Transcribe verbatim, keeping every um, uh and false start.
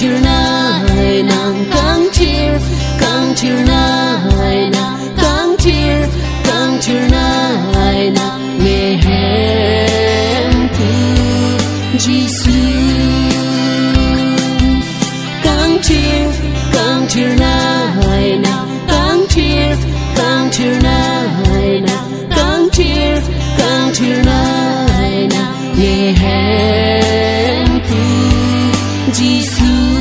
Thirnai nang kangthir, kangthirnai nang kangthir, kangthirnai nang ne hemphu Jisu. Kangthir, kangthirnai nang kangthir, kangthirnai nang kangthir, kangthirnai nang ne hemphu Jisu.